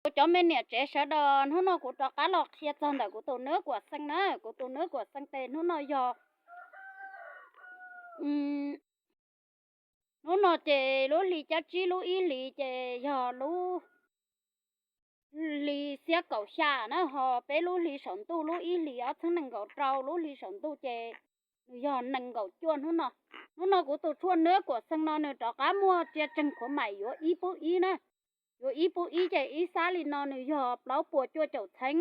Kuv cov me niam tsev sawv daws, hnub no kuv rov qab los qhia txog ntawm kuv tus nab kuam xee na. Kuv tus nab kuam xee tes hnub no yog, hnub no ces lub hli cab tsib lub ib hlis ces yog lub hli xiab kaum xya na, ho peb lub hli saum ntuj lub ib hlis ob txhiab nees nkaum rau lub hli saum ntuj ces nws yog nees nkaum cuaj hnub no. Hnub no kuv tus tshuaj nab kuam xee no nws rov qab muaj tsia tseeg khuav maim yuav ib pub ib na. Yuav ib pub ib ces ib xab li no nws yog plaub puas cuaj caum txheeb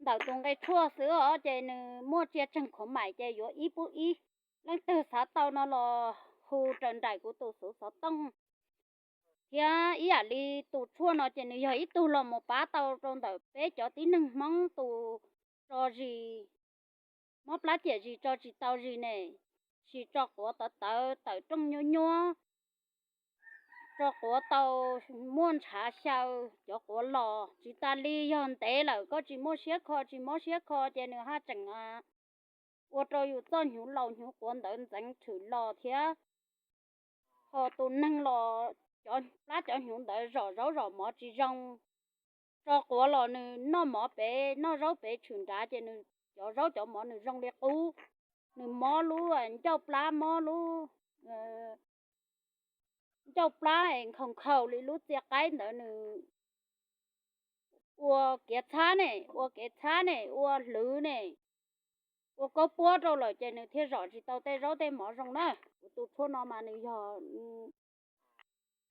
ntawm tus nqe tshuaj xwb os, ces nws muaj tsia tseeg khuav maim ces yuav ib pub ib. Leej twg xav tau no los hu raws nraim kuv tus xuv xov tooj. Thiab ib yam li tus tshuaj no ces nws yog ib tug los mus pab tau rau ntawm peb cov tib neeg Hmoob tus tso zis, mob plab ciam zis tso tsis tau zis ne, sis tso quav tawv tawv tawm rooj nyuab nyuab, tso quav tau muaj ntshav xyaw cov quav los tsis tas li, yog ntev lawm koj tsis muaj siab kho tsis mob siab kho ces nws haj tseem ua rau yus txoj hnyuv laus hnyuv quav ntawd ntxeev tshwm los thiab. Ho tus neeg los cov plab cov hnyuv ntawd zom zaub zom mov tsis zoo, tso quav los nws noj mov pem noj zaub pem tshwm nrad ces nws cov zaub cov mov nws zoo li qub, nws mob lub ncauj plab mob lub ncauj plab es nkhaus nkhaus li lub txia qaib ntawd nws ua kev txhab ne, ua kev txhab ne, ua hlwv ne, ua kaub puab rau lawm ces nws thiaj zom tsis tau tej zaub tej mov zoo na. Kuv tus tshuaj no mas nws yog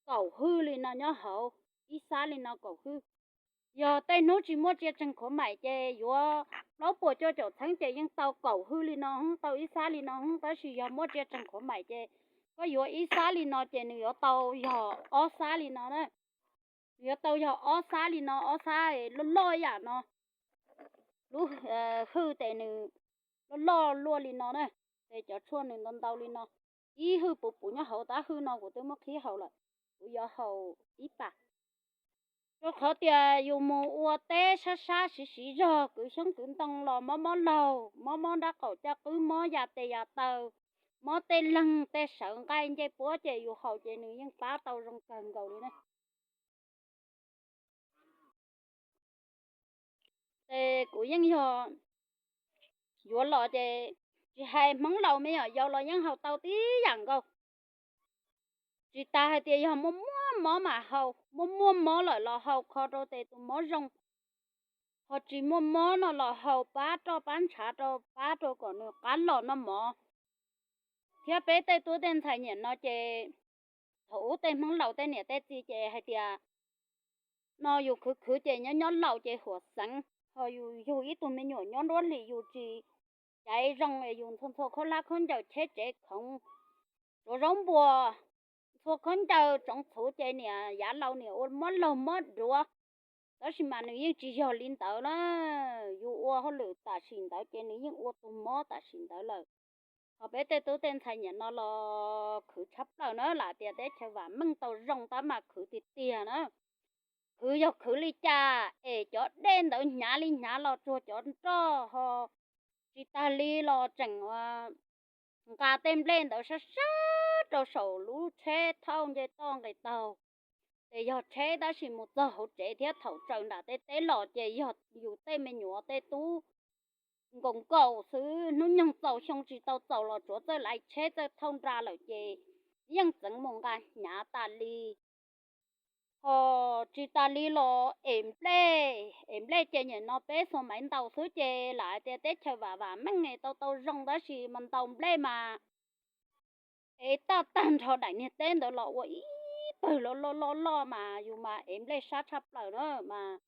kaum hwj li no nyob hauv, ib xab li no kaum hwj. Yog tej hnub tsis muaj tsia tseeg khuav maim ces yuav plaub puas cuaj caum txheeb ces yeej tau kaum hwj li no hub, tau ib xab li no hub, tab sis yog muaj tsia tseeg khuav maim ces koj yuav ib xab li no ces nws yuav tau yog ob xab li no na. Nws yuav tau yog ob xab li no, ob xab loj loj yam no. Lub hwj tes nws loj loj luaj li no na, ces cov tshuaj nws ntau ntau li no. Ib hwj puv puv nyob hauv, tab hwj no kuv twb muab qhib haus lawm, kuv yuav haus ib pas. Rau qhov tias yus mus ua teb sab sab siv siv zog kwv xyoob kwv ntoo los mob mob laug, mob mob nrab qaum caj qwb, mob ya tes ya taw, mob tej leeg tej sawv nqaij ncej puab ces yus haus ces nws yeej pab tau zoo kawg nkaus li na. Ces kuv yeej yog yuav los ces tsis hais Hmoob laus me nyuam yaus los yeej haus tau tib yam nkaus. Tsis tas hais tias yog muaj muaj mob mas haus, muaj muaj mob lawm los haus kho rau tes tus mob zoo. Ho tsis muaj mob no los haus pab roj pab ntshav rau pab rau kom nws qab los noj mov. Thiab peb tej tub tej ntxhais niam no ces thaum ub tej Hmoob laus tej niam tej txiv ces hais tias no yus khwv khwv ces nyob nyob laus ces huam xeev, ho yus yug ib tug me nyuam nyob nruab hlis yus tsis caiv zoo es yus ntxhua ntxhua khaub hlab khaub ncaws cheb tsev khoov, tsuav zaub npua, ntxhua khaub ncaws tsoov txhuv ces niam yav laus niam ua mob laug mob duav. Tab sis mas nws yeej tsis yog li ntawd na. Yus ua hauj lwm tam sim ntawd ces nws yeej ua tus mob tam sim ntawd lawm. Ho peb tej tub tej ntxhais niam no los khwv tshaj plaws na, lam tias teb chaws vam meej tau zoo tab mas khwv tiag tiag na. Khwv yog khwv li cas es cov dej ntawd hnyav li hnyav los tsuag cov nroj ho tsis tas li los tseem nqa tej nplej ntawd sab sab rau saum lub tsheb thauj nce toj nqis taug. Ces yog tsheb tab sis mus txog hauv tsev thiab thaum tsaws nram tej teb los ces yog yus tej me nyuam tej tub nkaus nkaus xwb, hnub nyoog txaus xyoo tsis tau txaus los tsuav txawj laiv tsheb txawj thauj nra lawm ces yeej txeev mus nqa hnyav tas li. Ho tsis tas li los es nplej, es nplej ces niam no peb xuas maiv ntaus xwb ces lam hais tias teb chaws vam vam meej es tau tau zoo tab sis mas ntaus nplej mas es toj tag nrho daim niag teb ntawd los ua ib pawg loj loj loj loj mas yus mas es nplej sab tshaj plaws na mas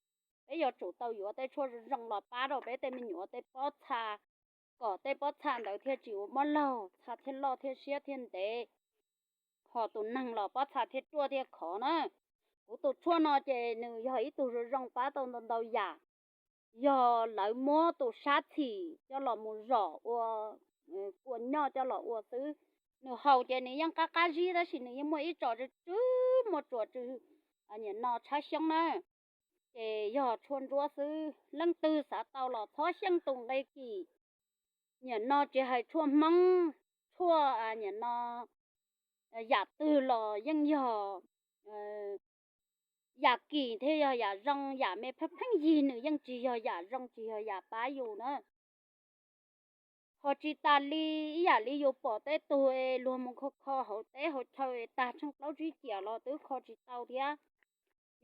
peb yuav tsum tau yuav tej tshuaj zoo los pab rau peb tej me nyuam tej pob txha, kom tej pob txha ntawd thiaj tsis ua mob laug, txha thiaj loj thiaj siab thiaj ntev, ho tus neeg los pob txha thiaj ruaj thiaj khov na. Kuv tus tshuaj no ces nws yog ib tug zoo zoo pab tau ntau ntau yam. Yog lawv muab tus sab txhim coj los mus zom ua kua nyoj coj los ua xwb, nws haus ces nws yeej qab qab zib tab sis nws yeej muaj ib tsos tsw tsw muaj tsuas tsw, niam no tshab xyoob na. Ces yog tshuaj ntsuab xwb, leej twg xav tau los txhob xyeej tus nqe kim. Niam no tsis hais tshuaj Hmoob, tshuaj niam no yam twg los yeej yog yam kim thiab yog yam zoo, yam me pheej pheej yig nws yeej tsis yog yam zoo, tsis yog yam pab yus na. Ho tsis tas li, ib yam li yus pom tej tug es luag mus kho kho hauv teb hauv chaw es tag tsheej plaub tsib ciam los twb kho tsis tau thiab.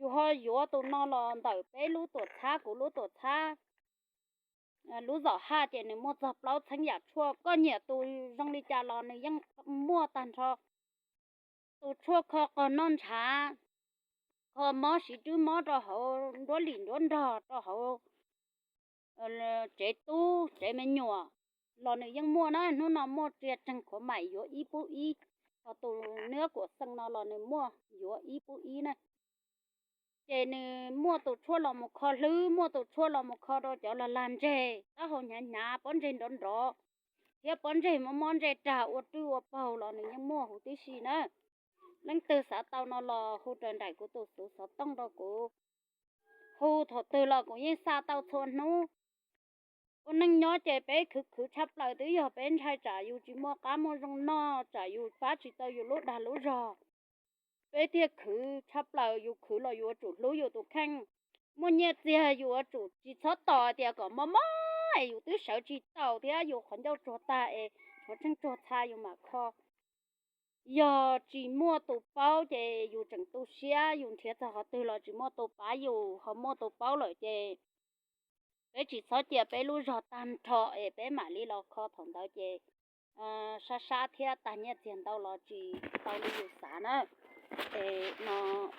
Yus ho yuav tus no los ntawm peb lub tuam txhab, kuv lub tuam txhab, lub zom haj ces nws muaj txog plaub txheeb yam tshuaj, koj nyiam tus zoo li cas los nws yeej muaj tag nrho. Tus tshuaj kho qog noj ntshav, kho mob siv rwb mob rau hauv nruab lim nruab nrog, rau hauv tsev tub tsev me nyuam los nws yeej muaj na. Hnub no muaj tsia tseeg khuav maim, yuav ib pub ib. Ho tus nab kuam xee no los nws muaj yuav ib pub ib na. Ces nws muaj tus tshuaj los mus kho hlwb, muaj tus tshuaj los mus kho rau cov lag lag ntseg, taub hau hnyav hnyav, pob ntseg nrov nrov, thiab pob ntseg mob mob ntsej rag ua rwj ua paug los nws yeej muaj huv tib si na. Leej twg xav tau no los hu raws nraim kuv tus xuv xov tooj rau kuv. Hu thaum twg los kuv yeej xa tau txhua hnub. Ua neej nyob ces peb khwv khwv tshaj plaws, twb yog peb ntshai tsam yus tsis muaj qab muaj zoo noj, tsam yus pab tsis tau yus lub dag lub zog, peb thiaj khwv tshaj plaws. Yus khwv los yus yuav tsum hlub yus tus kheej. Muaj nyiaj txiag yus yuav tsum tsis txhob tos tias kom mob mob es yus twb sawv tsis taus thiab yus qhov ncauj tsuag tag es tshuav tsheej tsuag txha yus mam kho. Yog tsis muaj tus paub ces yus tseem tu siab, yus nrhiav txog qhov twg los tsis muaj tus pab yus. Ho muaj tus paub lawm ces peb tsis txhob cia peb lub zog tag nrho es peb mam li los kho, thaum ntawd ces sab sab thiab tag nyiaj txiag ntau los tsis tau li yus xav na. Es no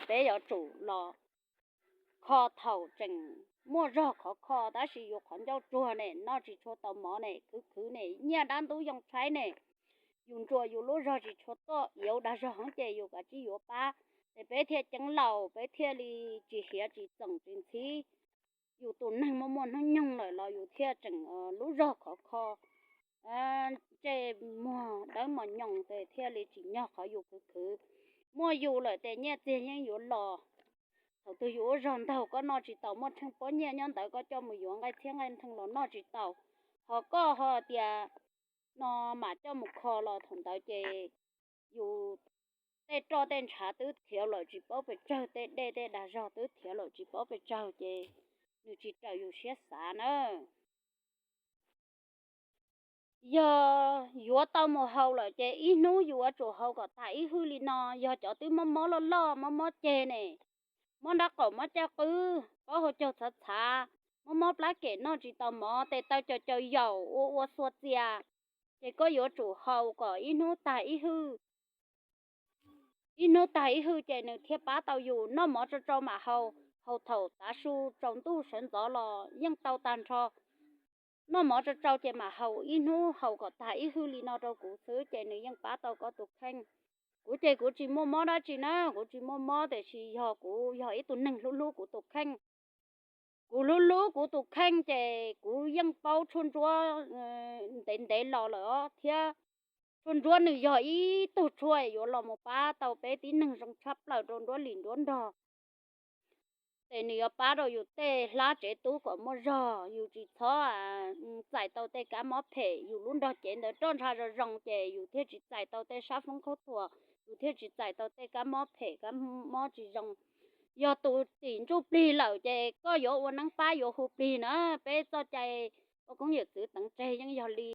peb yuav tsum los kho thaum tseem muaj zog khov kho, tab sis yus qhov ncauj tsuag ne, noj tsis tshua tau mov ne, khwv khwv ne, nyiaj dab ntub yoo tshaib ne, yus ntsuas yus lub zog tsis tshua tuaj, yuav dag zog heev ces yus kav tsij yuav pab, ces peb thiaj ceeb laus, peb thiaj li tsis hiav tsis txoom tsis ntxhib. Yus tus neeg muaj muaj hnub nyoog lawm los yus thiaj tseem lub zog khov kho, ntsej muag dawb mos nyoos ces thiaj li tsim nyog qhov yus khwv khwv. Muaj yus lawm ces nyiaj txiag yeej yuav los. Thaum twg yus lub zog ntaug koj noj tsis taus, muaj tsheej pob nyiaj nyob ntawd koj coj mus yuav nqaij txhiab nqaij ntheej los noj tsis taus. Ho koj ho tias no mam coj mus kho los thaum ntawd ces yus tej roj tej ntshav twb khiav lawm tsis paub pes tsawg, tej dej tej dag zog twb khiav lawm tsis paub pes tsawg ces nws tsis raws yus siab xav na. Yog yuav tau mus haus lawm ces ib hnub yus yuav tsum haus kom tag ib hwj li no. Yog cov twb mob mob loj loj, mob mob ceg ne, mob nrab qaum, mob caj qwb, paub hau caug txhav txhav, mob mob plab kem, noj tsis tau mov, tes taw caws caws yaum, ua ua xuas txias, ces koj yuav tsum haus kom ib hnub tag ib hwj. Ib hnub tag ib hwj ces nws thiaj pab tau yus. Noj mov tsau tsau mam haus, haus thaum tav su tsaus ntuj sawv ntxov los yeej tau tag nrho. Noj mov tsau tsau ces mam haus, ib hnub haus kom tag ib hwj li no rau kuv xwb ces nws yeej pab tau koj tus kheej. Kuv ces kuv tsis muaj mob dab tsi na, kuv tsis muaj mob, tiam sis yog kuv yog ib tug neeg hlub hlub kuv tus kheej. Kuv hlub hlub kuv tus kheej ces kuv yeej paub tshuaj ntsuab ntev ntev los lawm os thiab. Tshuaj ntsuab nws yog ib tug tshuaj yuav los mus pab tau peb tib neeg zoo tshaj plaws rau nruab lim nruab nrog. Ces nws yuav pab rau yus tej hlab tsev tub kom muaj zog, yus tsis txhob txais tau tej kab mob phem. Yus lub nrog cev ntawd roj ntsha zoo zoo ces yus thiaj tsis txais tau tej sab foob khaub thuas, yus thiaj tsis txais tau tej kab mob phem kab mob tsis zoo. Yog tus tim ntsuj plig lawm ces koj yuav ua neeb pab yuav hu plig na. Peb txoj cai ua koob yawm txwv teev tseg yeej yog li